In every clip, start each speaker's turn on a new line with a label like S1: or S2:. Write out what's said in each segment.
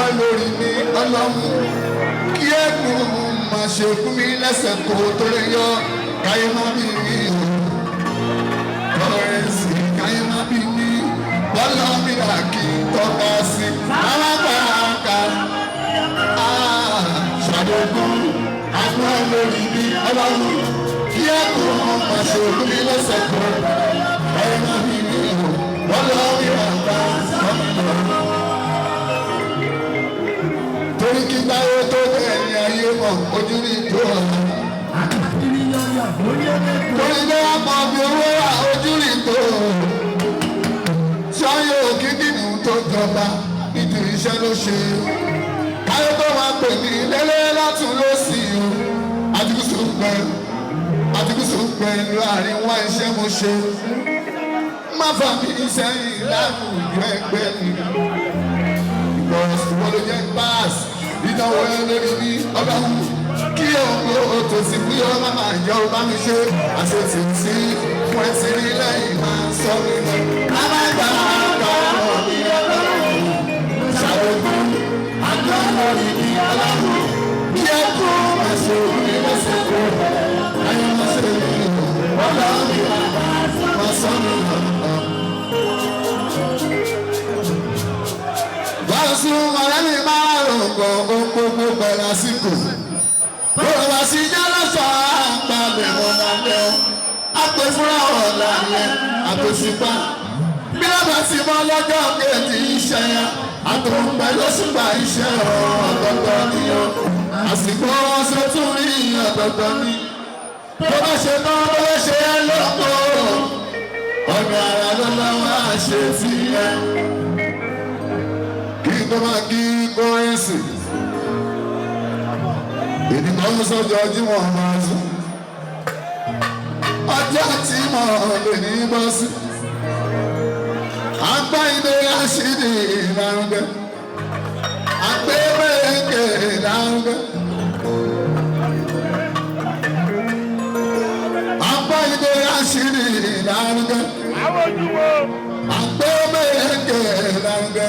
S1: ẹ lórí mi ọlọ́run kí ẹ̀kún má ṣe fún mi lẹ́sẹ̀ kó tó lè yọ káyé má bí mi o kọ́rẹ́nsì káyé má bí mi bọ́lá mi là kí n tọ́ka sí alágbàáka ṣàdógún àánú ẹ lórí mi ọlọ́run kí ẹ̀kún má ṣe fún mi lẹ́sẹ̀ kó káyé má bí mi o bọ́lá mi là ká sọ́mi lọ. Torí kí táyé tó bẹ̀rẹ̀ ayé mọ̀ ojú ní tó ọ̀la. Torí pé wọ́n mọ bí owó wà ojú rí tó. Ṣáyé òkìkìnì tó jọba nítorí iṣẹ́ ló ṣe. Káyé tó máa pè mí lélẹ́ látún ló sì o. Àtikúsù pẹ̀ àtikúsù pẹ̀ láàrin wá iṣẹ́ mo ṣe. Má fà mí sẹ́yìn láwùjọ ẹgbẹ́ mi. Because ìwọ ló jẹ́ pass ìdánwò ẹ lórí mi ọlọ́run kí òun tó sì fún yọ má máa jẹ́ ọ bá mi ṣe àṣetì tí fún ẹ ti rí lẹ́yìn máa sọ mi lọ. Alágbà ọ̀rọ̀ mi ọlọ́run ṣàlùkù àjọ lórí mi ọlọ́run kí ẹ kú má ṣe òní lọ́sẹ̀ kó ayé má ṣe mí ọlọ́run mi máa sọ mi lọ. Báṣu ọ̀rẹ́ mi máa rò kọ́ ohun gbogbo pẹ̀lú àsìkò. Bọ́lá wá sí jálọ́sọ̀ àpàlẹ̀ ọ̀làlẹ̀ ọ́. Àpè fúnra ọ̀làlẹ̀ àtòṣùpá. Bí lọ́ba ti mọ lọ́jọ́ kejì iṣẹ́ yẹn, àtòǹpẹ̀ lóṣùpá iṣẹ́ ọ̀tọ̀ọ̀tọ̀ ni ó. Àsìkò wọn ṣe tún rí ọ̀tọ̀ọ̀tọ̀ ni. Tó bá ṣe tán bó bá ṣe é lọ́pọ̀. Ọ̀nà àrà ló lọ́wọ́ àṣẹ tìyẹn kí tó máa kí kọ́rẹ́nsì ènìyàn ń sọ́jọ́ jímọ̀ máa sùn ọjọ́ tí mo lè ní bọ́ sí àgbá ilé aṣídì lárugẹ àgbé mẹ́ẹ̀kẹ́ lárugẹ àgbá ilé aṣídì lárugẹ àgbé mẹ́ẹ̀kẹ́ lárugẹ.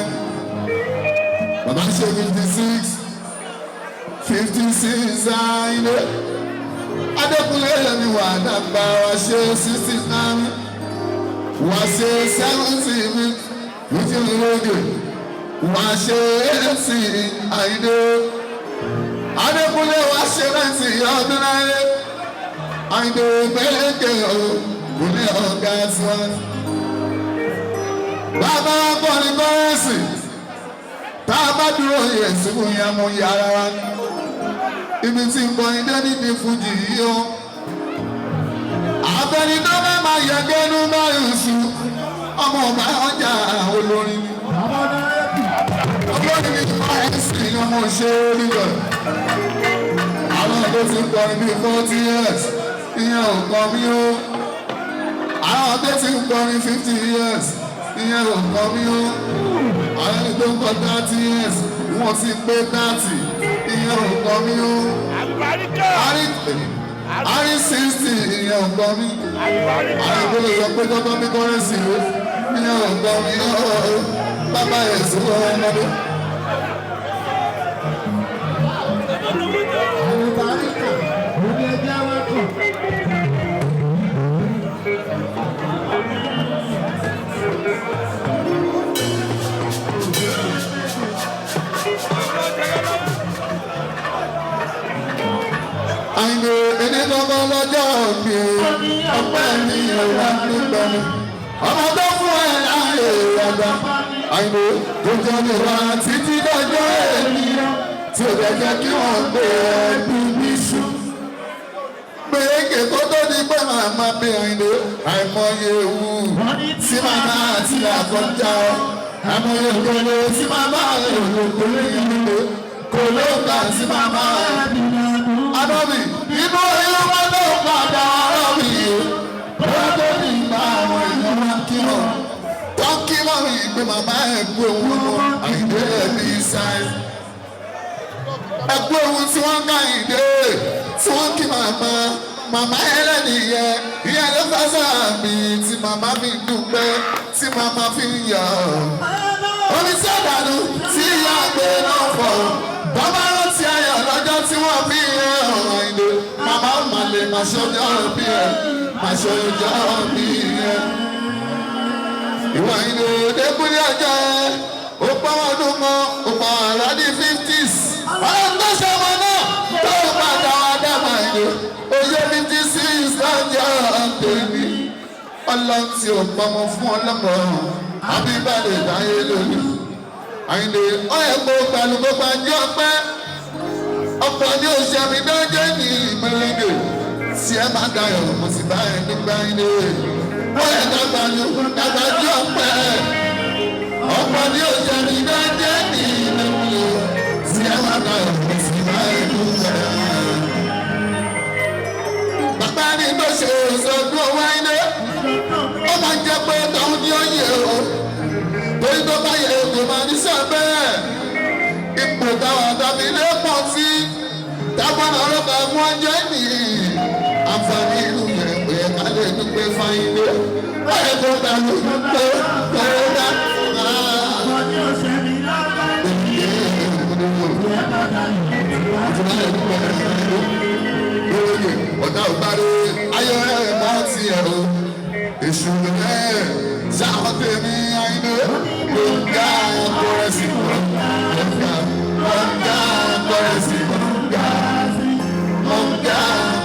S1: Bàbá ṣe 56 56 àìlè. Adékúnlé mi wà dàgbà wá ṣe 69 wá ṣe 70 mi wíjú lóde wá ṣe 80 àìlè. Adékúnlé wá ṣe 90 ọdún láyé. Àìlè gbẹ́gẹ́ o kò ní ọ̀gá tiwọn. Bàbá wa kọ́ ni kọ́rẹ́sì tá a bá dúró yẹ síbò yẹn mú yàrá wa ibi tí ń bọ ilé níbi fújì yìí o àbẹni tó fẹ́ máa yẹ gẹ́nu báyìí sùn ọmọ ọba ọjà olórin ni olórin ni fáyẹ́sì ni ọmọ ṣe rí rẹ̀ àwọn tó ti ń kọrin bíi 40 years ìyẹn ò kọ mí o àwọn tó ti ń kọrin 50 years ìyẹn ò kọ mí o àwọn ẹni tó ń kọ 30 years wọ́n ti pé 30 ìyẹn ò kọ mí o àrí 60 ìyẹn ò kọ mí àwọn ìgbélé sọ pé tọ́tọ́ mi kọ́rẹ́sì o ìyẹn ò kọ mí o bàbá yẹn sọ ọmọdé. Àyìnbó ẹni gbọ́ngàn lọ́jọ́ mi o, ọpẹ́ mi ò wá nígbà mi. Ọmọ tó fún ẹ láàyè àgbà. Àyìnbó tó jẹ́ mi wá títí dọ́jọ́ èmi tí ò jẹ́ jẹ́ kí wọ́n gbé ẹbí mi sùn. Gbèrékè kó tó di pé màmá bí Àyìnbó àìmọye ewu tí màmá àti àkọjá ọ. Àìmọye òkèlè tí màmá òkèlè yìí kò ló gbà tí màmá Adọ́bì inú oyún wọn ló padà ọ̀rọ̀ mi o. Bọ́lá tó ní ìgbà àwọn èèyàn máa kí wọn. Tó ń kí wọn rí pé màmá ẹ̀ kú ewu ọmọ Àyìndé ẹ̀mí sáì. Ẹ̀kú ewu tí wọ́n ká Àyìndé tí wọ́n kí màmá màmá ẹlẹ́nìyẹ. Ìyẹn ló fẹ́ sáàmì tí màmá fi dúpẹ́ tí màmá fi yọ̀. Omi sọ̀dànù tí ìyá gbé náà. máa ṣọjọ́ bí ẹ, máa ṣọjọ́ bí ẹ. Ìwà ìlú Dékúnlé ọjọ́ ẹ, ó pa ọdún mọ́, ó pa àrà ní 50s. Ọlọ́run tó ṣe ọmọ náà tó padà wá dàgbà ìlú. Oyè 56 lọ́jọ́ tèmi. Ọlọ́run tí ò pamọ́ fún ọlọ́mọ, àbíbálẹ̀ láyé lónìí. Àyìndé ọ̀yẹ́ kó pẹ̀lú gbogbo àjọ ọpẹ́. Ọ̀pọ̀ ní oṣù àmì dájẹ́ ní ìmọ̀lẹ́dẹ̀. Tí ẹ máa dayọ̀, mo sì bá ẹ nígbà ilé. Ọ̀yẹ́ dàgbà ní dàgbà jọ ọpẹ́. Ọ̀pọ̀ ní oṣù àmì dájẹ́ ní ìmọ̀lẹ́dẹ̀. Tí ẹ máa dayọ̀, mo sì bá ẹ nígbà ilé. Bàbá ní tó ṣe ìṣòdún owó ilé. Ó máa ń jẹ́ pé tòun ní òye o. Torí tó bá yẹ kò máa ní sọ bẹ́ẹ̀. Ipò táwọn àtàbí ilé pọ̀ sí. Táwọn ọlọ́pàá mú ọjọ́ ní àǹfààní ìlú yẹn pé ká lè dúpẹ́ fáyín lé. Wọ́n yẹ kó gbà ló pé pé dá. Ọ̀dà ògbárò ayọ̀ ẹ̀ mọ́ tiẹ̀ o. Èṣù rẹ̀ sáwọn tèmi àìní ló ń ga kọrẹsì ló ń ga kọrẹsì ló ń ga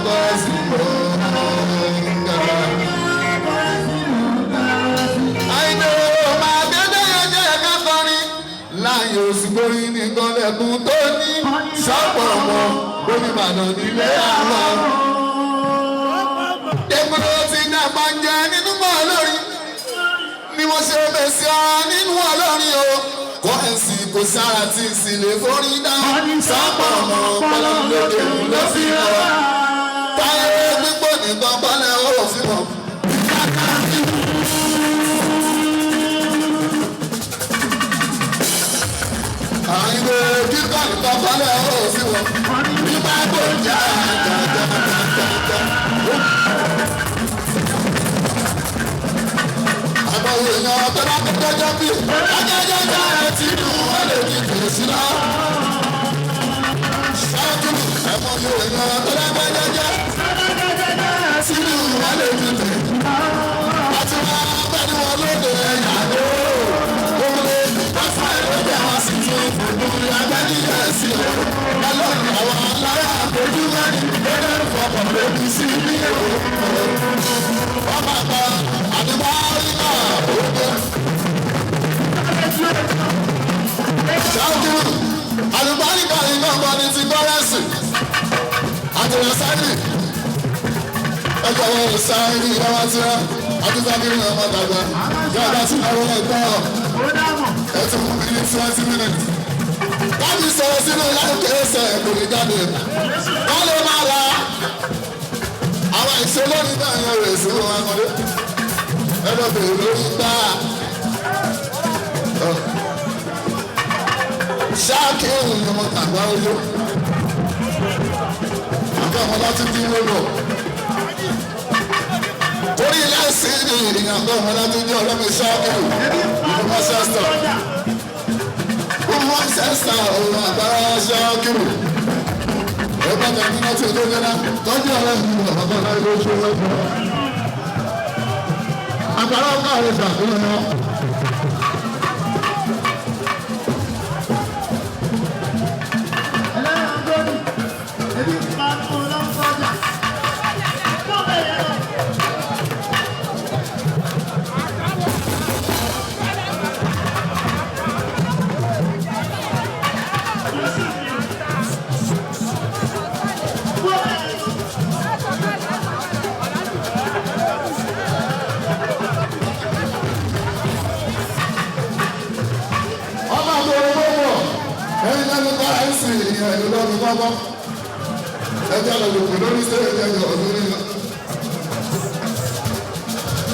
S1: kọrẹsì ló ń ga. Àìní máa dédé yẹn jẹ́ ẹ̀ka kọrin láàyè òsìgbórin ní gọ́lẹ́kùn tó ní sọ́pọ̀ ọmọ oníbàdàn nílé àwọn. Dẹ́kun ti dàgbà jẹ nínú mọ́ lórí ni wọ́n ṣe bẹ̀sẹ̀ ara nínú ọlọ́rin o. Kọ́ẹ̀sì kò sára tí ń sì lè forí dá. Sápọ̀ ọmọ ọpọlọ lóde ló fi hàn. Táyé gbígbó nìkan bọ́lẹ̀ ó fi hàn. Àyìnbó kíkọ́ nìkan bọ́lẹ̀ ó fi hàn. Nígbà tó já já já já já. Àwọn èèyàn tó bá kó tọ́jọ́ bí ọjọ́jọ́jọ́ ẹ ti dùn wọ́n lè ní kìrìsì náà. Ṣáájú ẹ̀mọ́ èèyàn tó bá kó jẹ́jẹ́ ti dùn wọ́n lè ní kìrìsì. Àti wọn bẹ́ẹ̀ ni wọn lóde ẹ̀yà ló. Òun lè fún ẹ̀rọ wọn sì tún fòdùn agbẹ́niyẹ̀ sí o. Ọlọ́run àwọn alára àbójú mẹ́rin lórí ìfọkàn lóbi sí ní èrò. Wọ́n máa pa àdúgbò ṣáájú àlùbáríkà iná ọmọdé ti kọ́rẹ́sì àtìrẹsẹ́nì ẹjọ́ wọn sáyẹ́nì ìyáwá tí wọ́n àtúntàkìrì ọmọ dàgbà yọ̀ọ̀dá tí wọ́n wọlé gbọ́ ẹ ti fún mi ní 20 minutes. Láti sọ̀rọ̀ sínú láti ẹsẹ̀ kò ní jáde wọ́n lè máa ra àwọn ìṣe lónìí náà yẹn rè sí wọn akọ́lé ẹ lọ bèrè lórí gbáà. Ṣáàkì òun ni ọmọ tàgbà oyó àti ọmọ láti dín lónà torí láìsí ní ìrìn àgbọ̀ ọmọ láti dín ọlọ́mọ ṣáàkì ìlú Manchester ìlú Manchester òun àgbára ṣáàkì ẹgbẹ́ tàbí láti ọjọ́ jẹ́lá tọ́jú ọ̀rẹ́ mi bàbá náà ló ṣe lọ́gbọ̀n àgbàrá ọkọ̀ rẹ̀ ṣàfihàn náà. Ọmọ àti owó wọ̀ ẹni náà ní bára ń sìn ìyẹn ìlú lọ́dún kọ́kọ́ ẹjọ́ lọ lòkù lórí sí ẹjọ́ yọ ọdún nínú.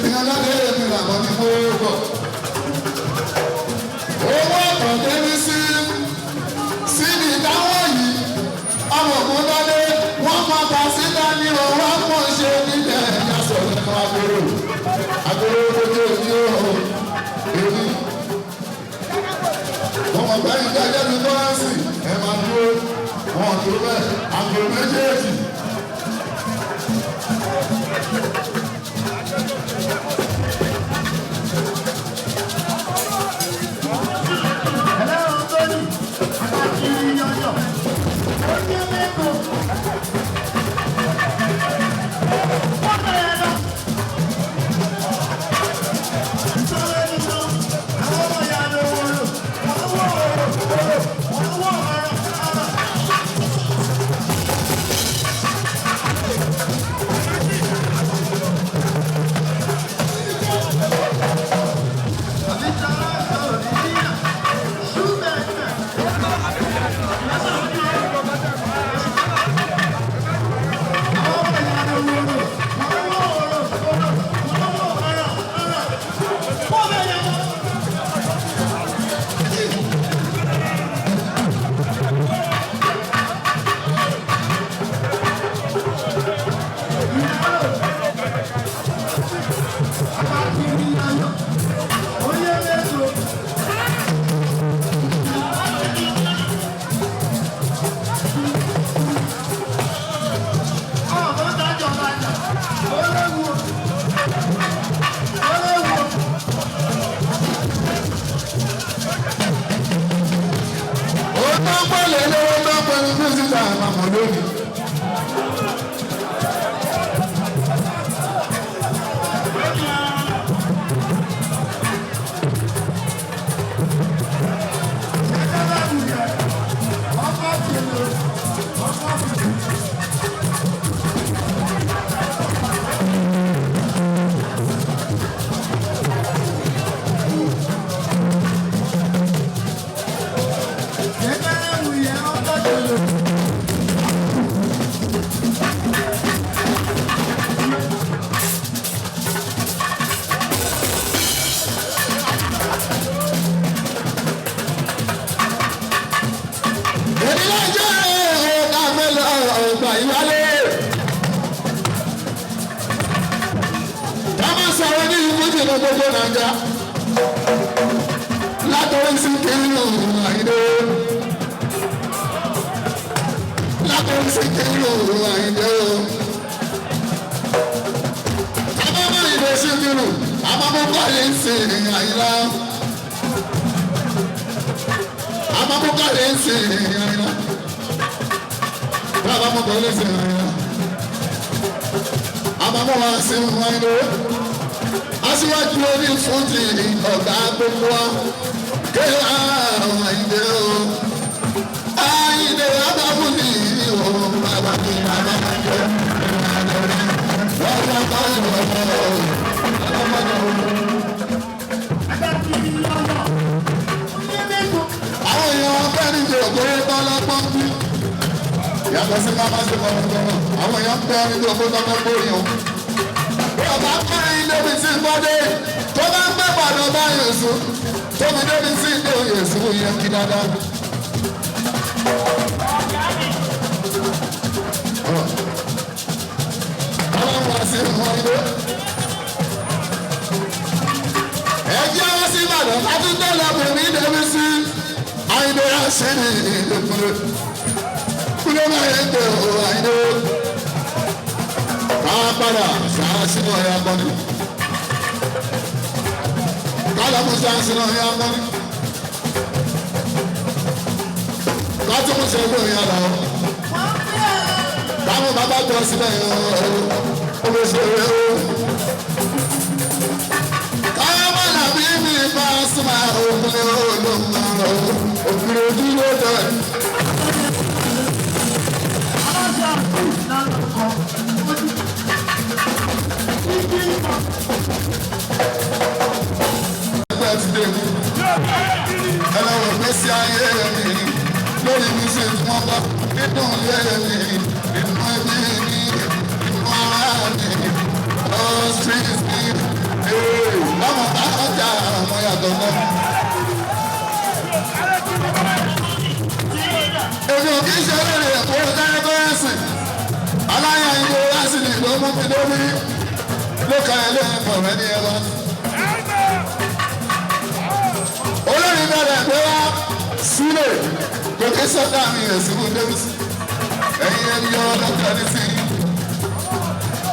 S1: Ìyẹn láti ẹ̀yẹ mi làwọn ní gbogbo. Owó ọ̀pọ̀ ní sí síbi táwọn yìí ọmọ ògùn dálé wọ́n mọ pa síta ní owó ọ̀pọ̀ ṣe nílẹ̀ ẹ̀yà sọ̀rọ̀ ẹ̀kọ́ agbóró agbóró lójú òní o èmi wọ́n mọ̀ pé ìjọ ẹjẹ́ mi kọ́rẹ́nsì ẹ̀ máa dúró wọn dúró bẹ́ẹ̀ àgbò méjèèjì.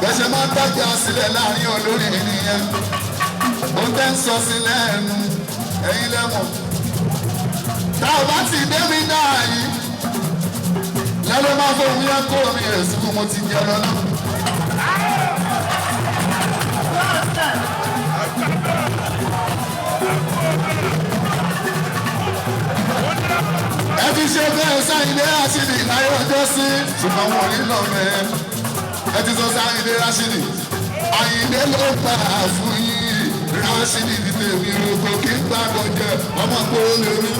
S1: Bẹ́sẹ̀ máa ń dájà sílẹ̀ láàrin olórin nìyẹn. Ó tẹ́ ń sọ sílẹ̀ ẹnu ẹ̀yin lẹ́mọ̀. Tá a bá ti dé mi náà yìí, lẹ́nu máa fóun yẹn kó mi èsì mo ti jẹ lọ náà. Ẹ ti ṣe bẹ́ẹ̀ Sáyidé Rashidi láyé ọjọ́ sí, ṣùgbọ́n wọn ò ní lọ mẹ́. Ẹ ti sọ Sáyidé Rashidi, Àyìndé ló gbà fún yín. Rashidi ti tèmi rògbò kí n gbàgbọ́ jẹ ọmọ kóró lórí.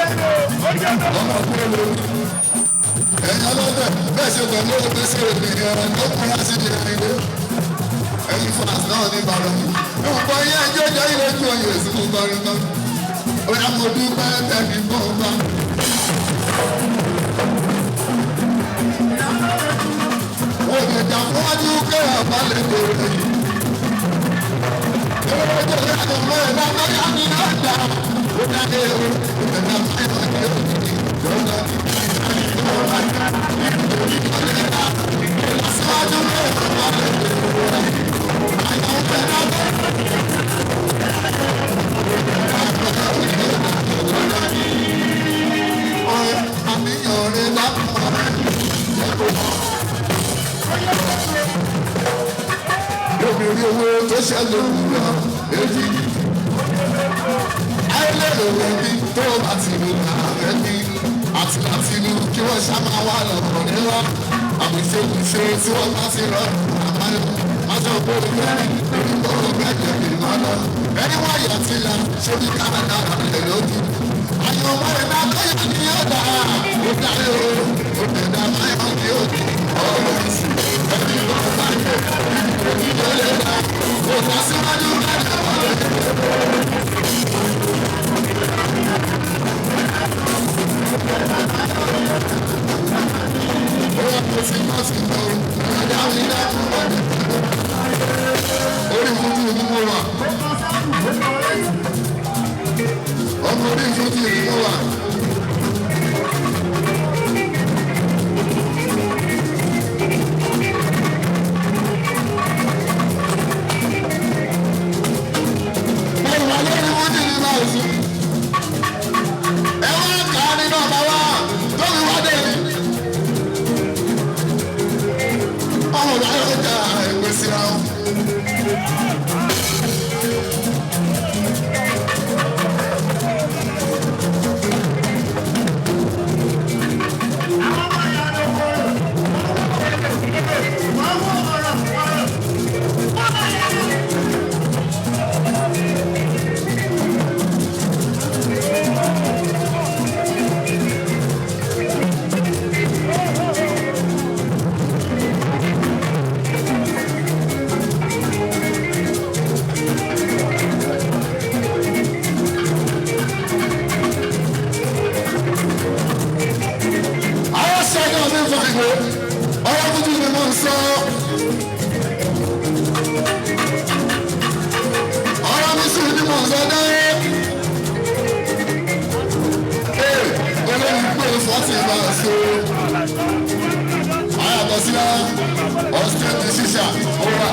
S1: Ọmọ kóró lórí. Ẹ̀yin ọlọ́dẹ bẹ́ẹ̀ ṣe pẹ̀lú òpin sí èmi ẹ̀rọ tó kún Rashidi Àyìndé. Ẹ̀yin fans náà ní Ìbàdàn. Nǹkan yẹn ẹjọ́ jẹ́ ilé ju oyè sí fún kọrin náà. Ó yá mo dúpẹ́ tẹ̀mí fún bá. Wọ́n lè jà fún wájú kẹ́hìn ọ̀bá lè dèrò yìí. Èrò ìjọ ìyàtọ̀ mọ́ ẹ̀ lọ́wọ́ yá mi náà dá. Ó dáké o, ìgbẹ̀dá fáyọ̀ ní òjijì. Lọ́dọ̀ ìlọsíwájú kẹ́hìn ọ̀bá lè dèrò yìí. Àyàn fẹ́ lábẹ́. Ọ̀rẹ́ àníyàn rẹ̀ lápò obìnrin owó tó ṣẹlẹ̀ òwúrọ̀ èjì. Ayélujára rẹ̀ bí tó bá ti lù ààrẹ ní àti láti lù kí wọ́n ṣá máa wà lọ́wọ́ níwá. Àmì ìṣekúṣe tí wọ́n bá ti rọrùn àbáyọ. Májọ bóri mẹ́rin lórí bọ́ọ̀lù mẹ́jọ ìmọ̀ lọ. Ẹni wọ́n yà ti la ṣé bí Kánádà rẹ̀ lójú. Àyànmọ́ ẹ̀dá kọ́yà ni yóò dà. Ó dárí o, ó tẹ̀dá máyọ̀ ní òkè. Ọ̀rọ̀ ìsìn ẹni tó bá yẹ. Kò lọ síwájú mẹ́rin wọlé. Ó kò sí mọ́sí lọ, ẹ̀dá mi dákun wọlé. Orí fújì ni mo wà. Ọmọ orí fújì ni mo wà. Mo wà lórí fújì ní báyìí. Ẹ wá kà á nínú ọ̀bá wa tó fi wá dé mi. Ọmọ bá yóò jà ìwé síra wọn. Àwọn ṣẹ́gun mi fún ìwé, ọ̀rọ̀ fújì ni mo ń sọ. Ọ̀rọ̀ mi sì ni mo ń sọ dé. Ee, olóyún pé fọ́tì bá a so. Àyàtọ̀ sí ọ̀sẹ̀ ti ṣíṣà ó wà.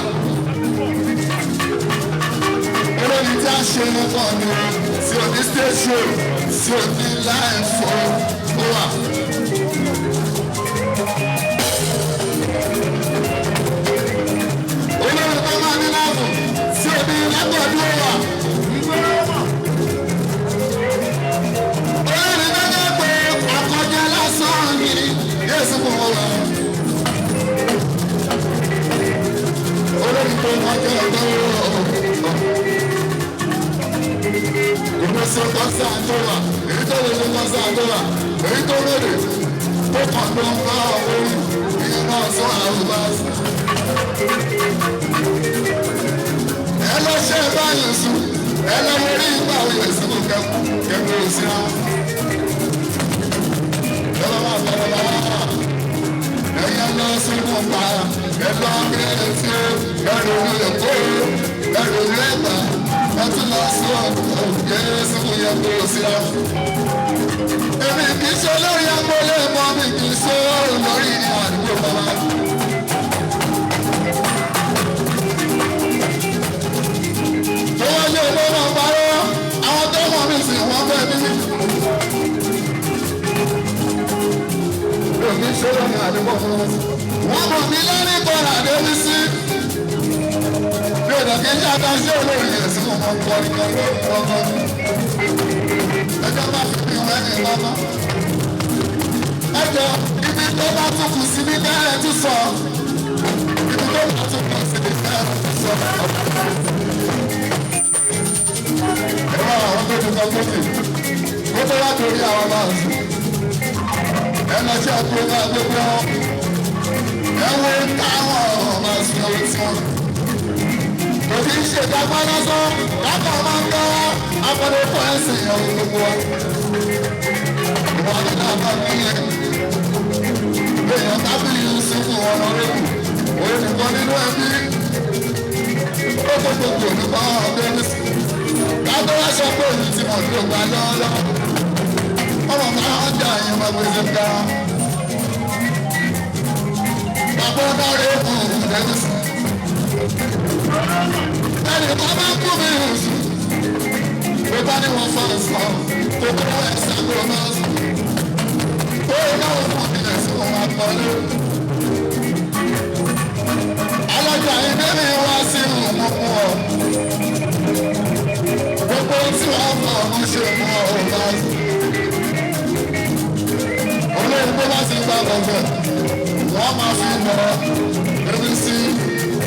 S1: Olóyún tí a ṣe pọ̀ ni tí ò ní stage show, tí ò ní live show ó wà. Olórin tó máa ní láàbù tí omi lágbàdo wà. Olórin tó jẹ́ pé àkọjá lásán ni Yéésù kò wọ́n wà. Olórin tó kọjá ọ̀dọ́ ìgbésẹ̀ kọ́sà tó wà, èyí tó lè ṣe kọ́sà tó wà, èyí tó lè tó kàn ló ń bá orí ìyẹn náà sọ àwọn bá sùn. Ẹ lọ ṣe báyìí sùn, ẹ lọ wọlé ìgbà òye ìsìnkú kẹkọọ sí wọn. Ẹ lọ máa bẹ̀rẹ̀ lọ́wọ́. Ẹyẹ lọ sínú pa, ẹ lọ kéré sí ẹrù ní Èkó. Ẹrù ìlú Ẹ̀gbá, ẹ tún lọ sí ọ̀gbìn Yẹ́sùn yẹ kúrò síra. Èmi kì í ṣe lórí agboolé mọ́ mi kì í ṣe lórí àdúgbò bàbá. Tó wá yẹ owó máa parọ́, àwọn tó mọ̀ mí sì wọ́n fẹ́ mi. Mi ò kì í ṣe lórí àdúgbò bàbá. Wọ́n mọ̀ mí lórí kọ́ra débi sí. Mi ò dọ̀ kí n ṣe àtàṣe olórí ẹ̀sìn mọ̀ mọ́ kọrin kọrin kọrin. Ẹjọ́ bá fi mi wẹ́ ní lọ́nà. Ẹjọ́ ibi tó bá tún kù sí ní bẹ́ẹ̀ tún sọ. Ibi tó bá tún kù sí ní bẹ́ẹ̀ tún sọ. Ẹ̀rọ àwọn tó ti kọ gbòkè. Kó tó wá torí àwọn máa ń sùn. Ẹ lọ sí ọkùnrin náà gbogbo wọn. Ẹ wo táwọn máa sùn orí tí wọn. Kò kí ń ṣèdágbá lásán, lápá máa ń gbọ́ akọ́dé fún ẹ̀sìn ìyàwó gbogbo wa. Ìwà nínú àbá nílẹ̀. Èèyàn tábìlì Yusufu ọ̀nà rẹ̀kù. Òun nìkan nínú ẹbí. Ó tó gbogbo nípa ọ̀dọ́ ẹni sí. Kájọ́ wá sọ pé òun ti mọ̀ ní ògbà lọ́wọ́lọ́wọ́. Ọmọ máa ń jà yín máa gbèsè ká. Bàbá ọ̀dọ́ rẹ̀ fún òun lẹ́nu sí. Ẹnì kan máa ń kú mi sùn. Tó bá ní wọn fọ sọ, tó kọ́ ẹ̀ sábò náà sùn. Tó náà fún mi lẹ̀ sí wọn àpọ̀lé. Alájà ilé mi wá sí ìmọ̀ fún ọ. Gbogbo tí wọ́n fọ ọmọ ṣe fún ọ ò bá sùn. Olóyún tó bá ti gba gbọ̀ngàn, wọ́n máa fi lọ ebi sí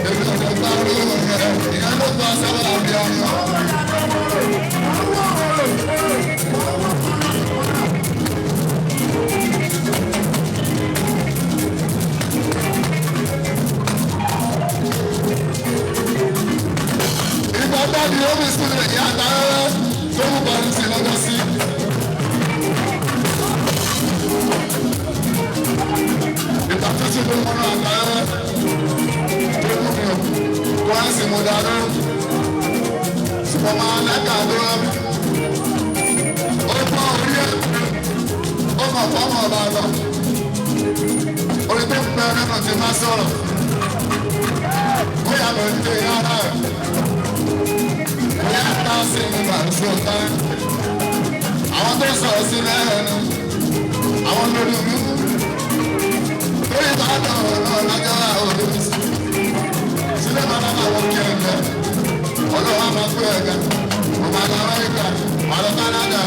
S1: ebi ọ̀dọ̀ gbá orí rẹ̀. Ìyẹn ló gba sábà bí ọyàn. Ìgbà bá di omi sílẹ̀ ìyá àtàrẹ́rẹ́ tó mú bọ́ọ̀lù sí lọ́jọ́ sí. Ìgbà tuntun ló mọ́nà àtàrẹ́rẹ́ tó mú mi ò kó ẹ̀ sì mú dáná. Ṣùgbọ́n máa lẹ́ka tó rán mi. Ó pọ́n orí ẹ̀ ó mọ̀ fọ́mọ̀ ọba lọ. Orí tó ń pẹ́ nínú ti máa sọ̀rọ̀. Ó yà lọ ní ìyá rẹ̀. Bóyá ká sí ìgbà tí ó tán. Àwọn tó sọ̀rọ̀ sí lẹ́nu, àwọn lórí mi. Lórí ìbátan ọ̀nà lọ́jọ́ àwọn olórí sí. Sílẹ̀ máa máa wọ kí ẹ̀jẹ̀. Ọlọ́wọ́ máa pé ẹ̀gá. Ọmọ àlọ́ Amẹ́ríkà, àlọ́ Kánádà.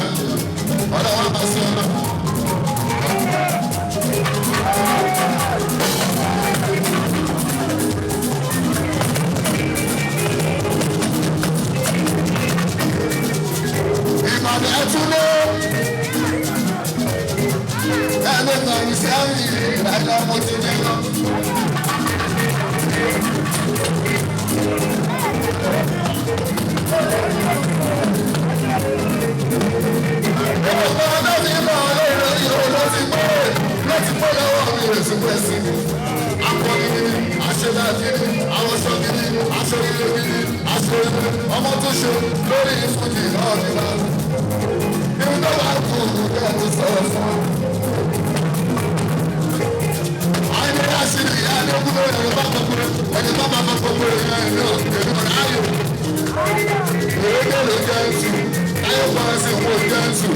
S1: Ọlọ́wọ́ máa sí ọ̀nà. Ìbàdàn ẹtúndé. Ẹni kan ìsẹ́yìn ìrìnàjò mo ti dé lọ. Ọ̀pọ̀ ọdún ti bọ̀ lórí ìlú ló ti pé ló ti pé lọ́wọ́ mi rè sí pé sí. Akọni gidi, aṣẹ́dá gidi, awọṣọ gidi, aṣọ ilé gidi, aṣọ ilé ọmọ tó ṣe lórí ìfúnjì náà ní bá. Ibi tó bá kú bẹ́ẹ̀ tó sọ̀rọ̀ fún. Àyè àṣírí ìyá ẹni kúrò ẹni bá kúrò ẹni bá bá kúrò ìyá ẹni èmi ò ráyò. Èrèké ló jẹ́ ẹ̀sùn, táyé kan ẹ̀sìn kò jẹ́ ẹ̀sùn.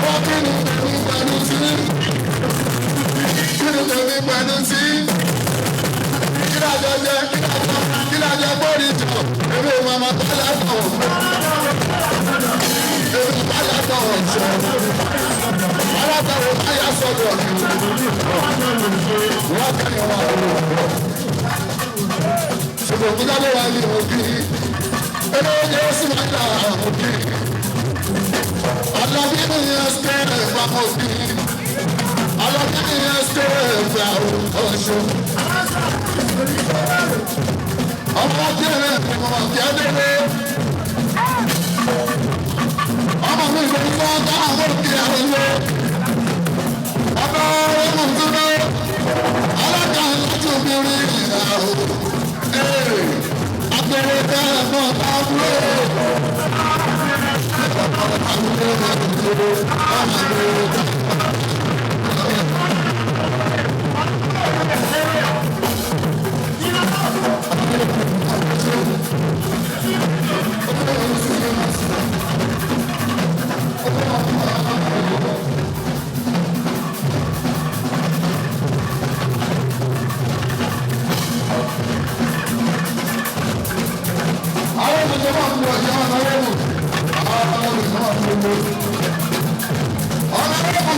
S1: Wọ́n kí ni tèmi pẹ̀lú tí? Kí ni tèmi pẹ̀lú tí? Kí lájọ jẹ? Kí lájọ bóri jọ? Èmi ò máa ma bá látọ̀. Èmi bá látọ̀ ọ̀ṣọ́. Alátàwọ̀ báyà sọ̀dọ̀. Wọ́n kẹ́rin wọn àwọn ọ̀rọ̀. Ṣùgbọ́n kí lábẹ́ wa ní òbí. Ẹni ó jẹ́ ó sì máa dà òbí. Alábí ni yẹn ṣe ẹ̀fà òbí. Alábí ni yẹn ṣe ẹ̀fà ọ̀ṣọ́. Ọmọ kẹrẹ ọmọ kẹrẹ. Ọmọ mi ló ń fọ́ táwọn òkè àwọn ilé. Ọmọ ọmọ tuntun. Àwọn ìjọba ń bọ̀ ìyá ọ̀nà rẹ̀ wò. Àwọn ọ̀nà rẹ̀ wò. Ọ̀nà rẹ̀ wò.